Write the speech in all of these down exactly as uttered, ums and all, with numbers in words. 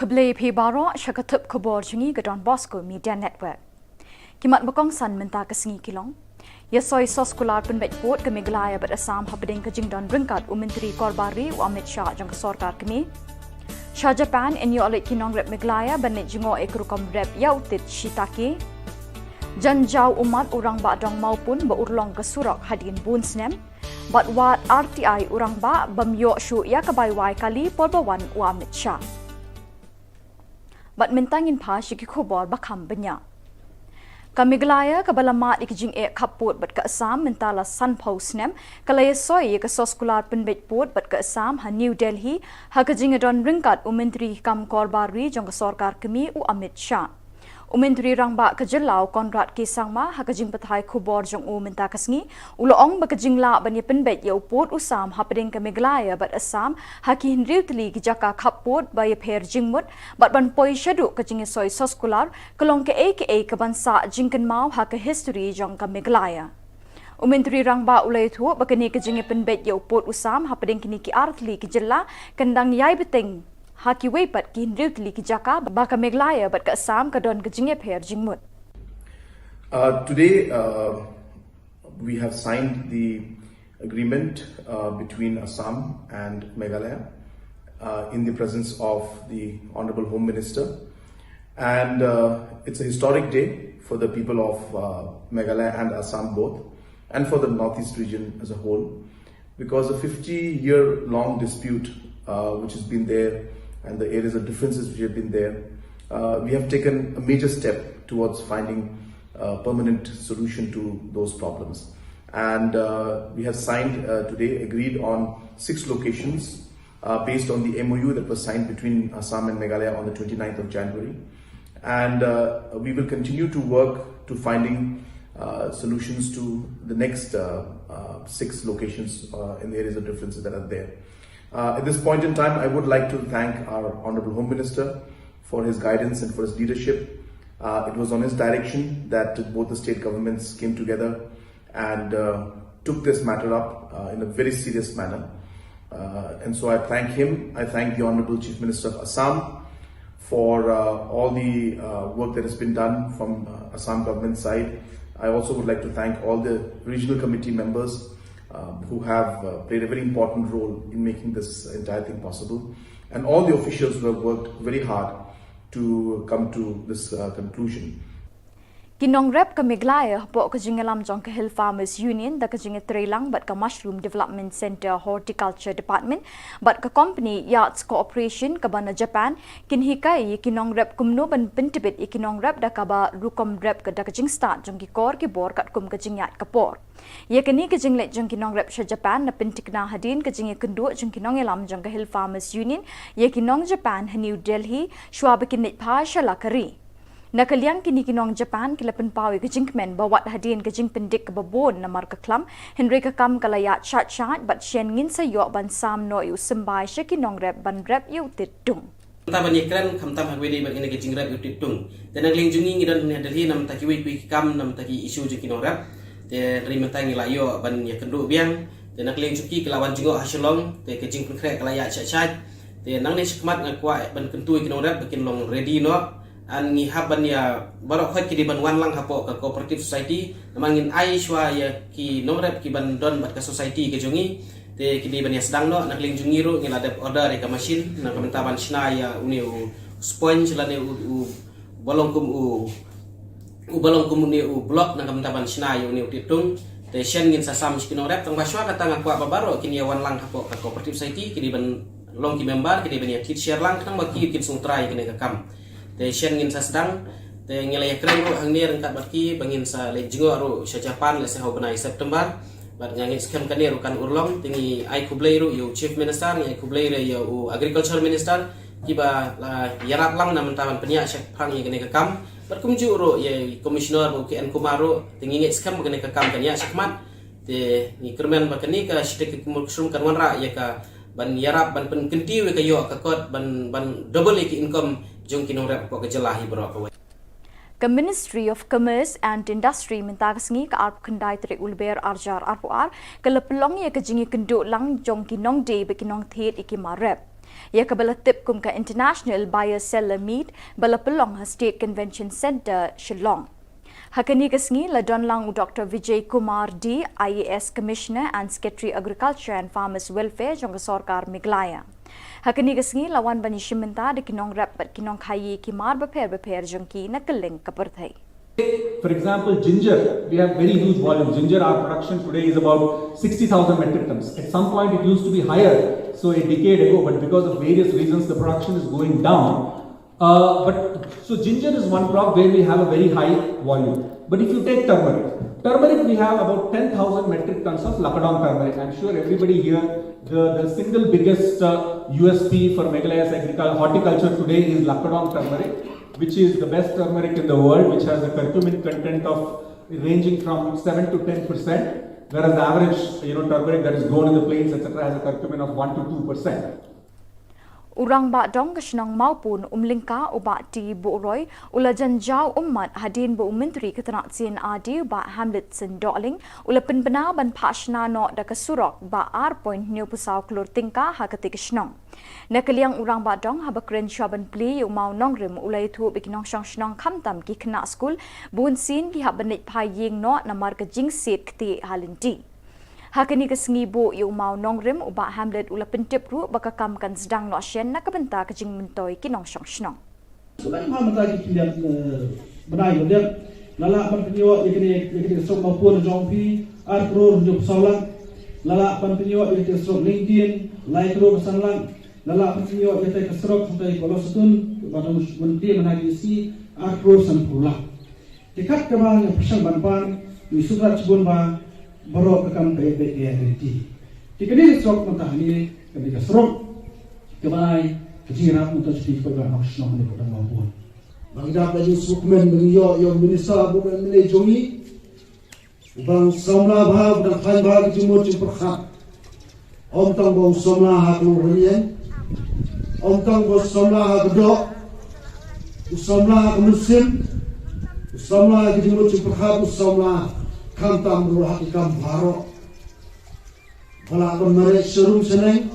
Khublei phi baroh sha ka thup khubor jong ngi ka Don Bosco Media Network. Ki mat ba kongsan mynta ka sngi ki long: Ïa soi sos kular pynbeit pud ka Meghalaya bad Assam hapdeng ka jingdon ryngkat u Myntri Korbar Ri u Amit Shah jong ka sorkar kmie. Sha Japan yn ïoh leit ki nongrep Meghalaya ban leit jngoh ïa ka rukom rep ïa u tit shiitake. Jan jaw ummat u rangbah dong Mawpun ba urlong ka surok hadien bun snem. Bad wad R T I u rangbah bym ïoh shuh ïa ka bai wai kali por ba wan u Amit Shah. Bad mynta ngin phai sha ki khubor ba kham bniah. Ka Meghalaya kaba la mad ïa ka jingeh khappud bad ka Assam mynta la sanphew snem, ka la ïa soi ïa ka sos kular pynbeit pud bad ka Assam ha New Delhi, ha ka jingdon ryngkat u Myntri kam Korbar Ri jong ka sorkar kmie u Amit Shah. U Myntri Rangbah ka jylla u Conrad K Sangma ha ka jingpynthai khubor jong u mynta ka sngi, u la ong ba ka jinglah ban ïa pynbeit ïa u pud u sam hapdeng ka Meghalaya bad Assam ha ki hynriew tylli ki jaka khappud ba ïapher jingmut bad ban poi shaduh ka jingïasoi sos kular ka long kaei kaei kaban sah jingkynmaw ha ka history jong ka Meghalaya. U Myntri Rangbah u la ïathuh ba kane ka jingïapynbeit ïa u pud u sam hapdeng kine ki ar tylli ki jylla kan dang ïai bteng ha kiwei pat ki hynriew tylli ki jaka ba ka Meghalaya bad ka Assam ka don ka jingïapher jingmut. Uh, today, uh, we have signed the agreement uh, between Assam and Meghalaya uh, in the presence of the Honorable Home Minister. And uh, it's a historic day for the people of uh, Meghalaya and Assam both, and for the Northeast region as a whole, because the fifty year long dispute uh, which has been there and the areas of differences which have been there, uh, we have taken a major step towards finding a permanent solution to those problems. And uh, we have signed uh, today, agreed on six locations uh, based on the M O U that was signed between Assam and Meghalaya on the twenty-ninth of January. And uh, we will continue to work to finding uh, solutions to the next uh, uh, six locations uh, in the areas of differences that are there. Uh, at this point in time, I would like to thank our Honorable Home Minister for his guidance and for his leadership. Uh, it was on his direction that both the state governments came together and uh, took this matter up uh, in a very serious manner. Uh, and so I thank him. I thank the Honorable Chief Minister of Assam for uh, all the uh, work that has been done from uh, Assam government side. I also would like to thank all the regional committee members um, who have uh, played a very important role in making this entire thing possible, and all the officials who have worked very hard to come to this uh, conclusion. Ki nongrep ka Meghalaya hapoh ka jingïalam jong ka Hill Farmers Union da ka jingïatreilang bad ka Mushroom Development Centre Horticulture Department bad ka company Yards Corporation kaba na Japan kin hikai ïa ki nongrep kumno ban pyntbit ïa ki nongrep da kaba rukom rep ka da ka jingstad jong ki kor ki bor katkum ka jingïaid ka por. Ïa kane ka jingleit jong ki nongrep sha Japan la pyntikna hadien ka jingïakynduh jong ki nongïalam jong ka Hill Farmers Union ïa ki nong Japan ha New Delhi shwa ba kin leit phai sha la ka ri. Na ka liang kine ki nong Japan ki la pynpaw ïa ka jingkmen ba wat hadien ka jingpyndik kaba bun namar ka khlam, hynrei ka kam ka la ïaid shait shait bad shen ngin sa ïoh ban sam noh ïa u symbai sha ki nongrep ban rep ïa u tit dung. Mynta ban ïakren khamtam ha kawei de bad kane ka jingrep ïa u tit dung. Te na ka liang jong ngi ngi don hangne ha Delhi na bynta kiwei kiwei ki kam na bynta ki issue jong ki nongrep. Te hynrei mynta ngi la ïoh ban ïakynduh biang. Te na ka liang jong ki ki la wan jngoh ha Shillong te ka jingpynkhreh ka la ïaid shait shait. Te nangne shakhmat nga kwah ban kyntu ïa ki nongrep ba kin long ready noh. An ngi hap ban ïa baroh khoit ki dei ban wan lang hapoh ka cooperative society. Namar ngin ai shuwa ïa ki nongrep ki ban don bad ka society ka jong ngi. Te ki dei ban ïa sdang noh, na ka liang jong ngi ruh ngi la dep order ïa ka machine na ka bynta ban shna ïa une u sponge lane u, u ba long kum u, u ba long kum une u block na ka bynta ban shna ïa une u tit dung. Te shen ngin sa sam sha ki nongrep, tang ba shuwa kata nga kwah ba baroh kin ïa wan lang hapoh ka cooperative society, ki dei ban long ki member, ki dei ban ïa kit share lang, tang ba ki kin sngewtrai ïa kane ka kam. Te shen ngin sa sdang, te ngi la ïakren ruh hangne ryngkat bad ki ba ngin sa leit jngoh ruh sha Japan lehse ha u bnai September. Bad nga ngeit skhem kane ruh kan urlong, te ngi ai khublei ruh ïa u Chief Minister, ngi ai khublei ruh ïa u Agriculture Minister, kiba la ïarap lang na bynta ban pynïaid shaphrang ïa kane ka kam. Bad kumjuh ruh ïa i Commissioner ba u K N Kumar ruh, te ngi ngeit skhem ba kane ka kam kan ïaid shakhmat. Te ngi kyrmen ba kane ka shiteng ka kumur ka shrum kan wanrah ïa ka ban ïarap ban pynkyntiew ïa ka ïoh ka kot ban, ban double ïa ka income jong ki nongrep hapoh ka jylla hi baroh kawei. Ka Ministry of Commerce and Industry mynta ka sngi ka arphew khyndai tarik u Lber arhajar arphew ar ka la pynlong ïa ka jingïakynduh lang jong ki nongdie bad ki nongthied ïa ki mar rep. Ïa kaba la tip kum ka International Buyer Seller Meet ba la pynlong ha State Convention Centre, Shillong. Ha kane ka sngi la don lang u Doctor Vijay Kumar D, I A S Commissioner and Secretary Agriculture and Farmers Welfare jong ka Sorkar Meghalaya. Ha kane ka sngi la wan ban ïashim bynta da ki nongrep bad ki nongkhaii ki mar bapher bapher jong ki na kylleng ka pyrthei. For example, ginger, we have very huge volume. Ginger, our production today is about sixty thousand metric tons. At some point, it used to be higher, so a decade ago, but because of various reasons, the production is going down. Uh, but so ginger is one crop where we have a very high volume. But if you take turmeric, turmeric we have about ten thousand metric tons of Lakadong turmeric. I'm sure everybody here, the, the single biggest uh, U S P for Meghalaya's agriculture, horticulture today is Lakadong turmeric, which is the best turmeric in the world, which has a curcumin content of ranging from seven to ten percent, whereas the average, you know, turmeric that is grown in the plains, et cetera, has a curcumin of one to two percent. U Rangbah Dong ka shnong Mawpun, Umlyngka, u Bah T Buhroi, u la jan jaw ummat hadien ba u Myntri ka tnat C&RD, u Bah Hamlet Seng Dohling, u la pynbna ban phah shna noh da ka surok ba ar point hynñiew phew saw klur tyngka ha katei ka shnong. Na ka liang u Rangbah Dong, haba kren shwa ban plie ïa u mawnongrim, u la ïathuh ba ki nongshong shnong khamtam ki khynnah skul, bunsien ki hap ban leit phai ïing noh namar ka jingsiat ktieh ha lynti. Ha kane ka sngi buh ïa u mawnongrim, u Bah Hamlet u la pyntip ruh ba ka kam kan sdang noh shen na ka bynta ka jingmyntoi ki nongshong shnong. Sdang ha mynta ki khyndiat, eh, bnai ba dep, la lah ban pynïoh ïa kane, ïa kane ka surok Mawpun jong phi ar klur hynñiew phew saw lak. La lah ban pynïoh ïa kane ka surok Lyngdien lai klur san lak. La lah ban pynïoh ïa kane ka surok hangtai Kolosatun ba dang mynta mynta ki si ar klur san phew lak. Te kat kaba nga pyrshang ban pan, ngi sngewthuh shibun ba baroh ka kam ka ïa beit ka ïa lynti. Te kane ka surok mynta hangne, kane ka surok kaba ai ka jingïarap mynta sha ki paidbah nongshong shnong hangne ka dang Mawpun. Ba ngi dap ka jingsngewkmen ba ngi ïoh ïa u minister bad u MLA jong ngi. U ba dang samla bha, u ba dang khlaiñ bha ka jingmut jingpyrkhat. Ym tang ba u samla ha ka longrynieng, ym tang ba u samla ha ka doh, u samla ha ka mynsiem, u samla ha ka jingmut jingpyrkhat, u samla khamtam ruh ha ki kam baroh. Ba lah ban mareh sharum shaneng,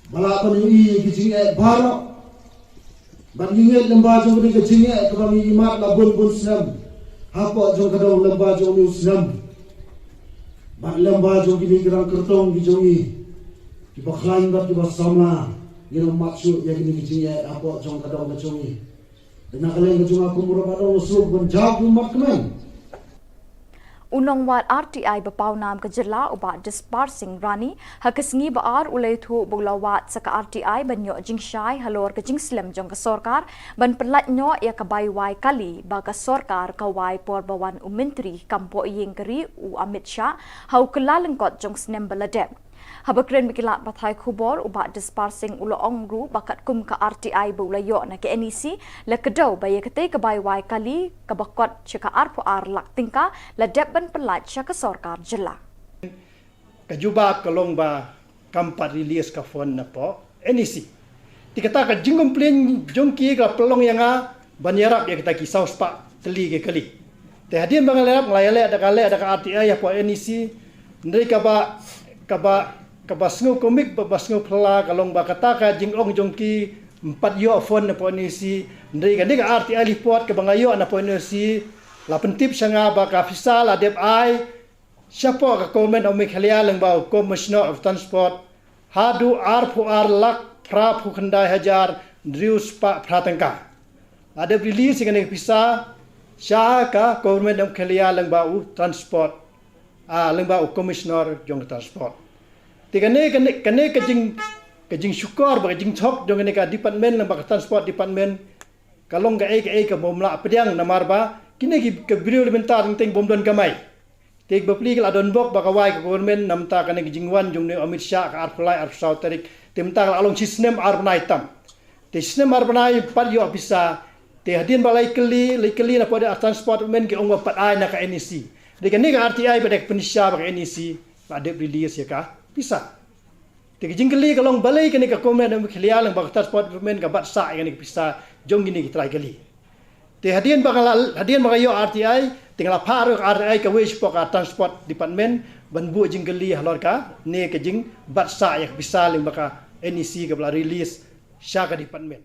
ba lah ban ïohi ïa ki jingeh baroh. Bad ngi ngeit lyngba jong kane ka jingeh kaba ngi ïohi mat la bun bun snem hapoh jong ka dong lyngba jong une u snem. Bad lyngba jong kine ki rang kyrtong ki jong ngi, kiba khlaiñ bad kiba samla, ngin ym mad shuh ïa kine ki jingeh hapoh jong ka dong ka jong ngi. Te na ka liang ka jong nga kum u Rangbah Dong nga sngewbha ban jaw kum u mat kmen. U nongwad RTI ba pawnam ka jylla, u Bah Dispar Singh Rani, ha ka sngi ba ar u la ïathuh ba u la wad sa ka RTI ban ïoh jingshai halor ka jingslem jong ka sorkar ban pyllait noh ïa ka bai wai kali ba ka sorkar ka wai por ba wan u Myntri kam pohïing ka ri, u Amit Shah, ha u Kyllalyngkot jong u snem ba la dep. Haba kren bad ki lad pathai khubor, u Bah Dispar Singh u la ong ruh ba katkum ka RTI ba u la ïoh na ka NEC, la kdew ba ïa katei ka bai wai kali kaba kot sha ka arphew ar lak tyngka la dep ban pyllait sha ka sorkar jylla. Ka jubab ka long ba kam pat release ka fund na poh NEC. Te kata ka jingcomplain jong ki ka la pynlong ïa nga ban ïarap ïa kita ki saw spah tylli ki kali. Te hadien ba nga la ïarap, nga la ïaleh da ka leh da ka RTI hapoh NEC, hynrei kaba, kaba, kaba sngew komik, ba, ba sngew phylla ka long ba kata ka jingong jong ki ym pat ïoh fund na poh NEC, hynrei kane ka RTI report kaba nga ïoh na poh NEC la pyntip sha nga ba ka pisa la dep ai shapoh ka Government of Meghalaya lyngba u Commissioner of Transport haduh arphew ar lak phra phew khyndai hajar hynriew spah phra tyngka. La dep release ïa kane ka pisa sha ka Government of Meghalaya lyngba u Transport, ah, lyngba u Commissioner jong ka Transport. Te kane, kane, kane ka jing, ka jingshukor bad ka jingthok jong kane ka department lyngba ka Transport Department ka long kaei kaei kaba ym lah pdiang namar ba kine ki, ki briew la mynta teng teng bym don kamai. Te bapli ka la don bok ba ka wai ka government na mynta kane ka jingwan jong une u Amit Shah ka arphew lai arphew saw tarik. Te mynta ka la long shi snem ar bnai tam. Te shi snem ar bnai pat ïoh pisa. Te hadien ba la kylli, la kylli na poh Transport Department ki ong ba pat ai na ka NEC. Te kane ka RTI pat dei ka pynshisha ba ka NEC la dep release ïa ka pisa. Te ka jingkylli ka long balei kane ka Government of Meghalaya lyngba ka Transport Department ka bat sah ïa kane ka pisa jong kine ki trai kali. Te hadien ba nga la, hadien ba nga ïoh RTI, te nga la phah ruh ka RTI kawei shapoh ka Transport Department ban buh jingkylli halor kane ka jingbat sah ïa ka pisa lyngba ka NEC kaba la release sha ka department.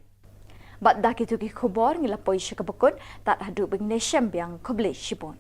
Bad da kitu ki khubor ngi la poi sha kaba kut, tad haduh ban ïashem biang, khublei shibun.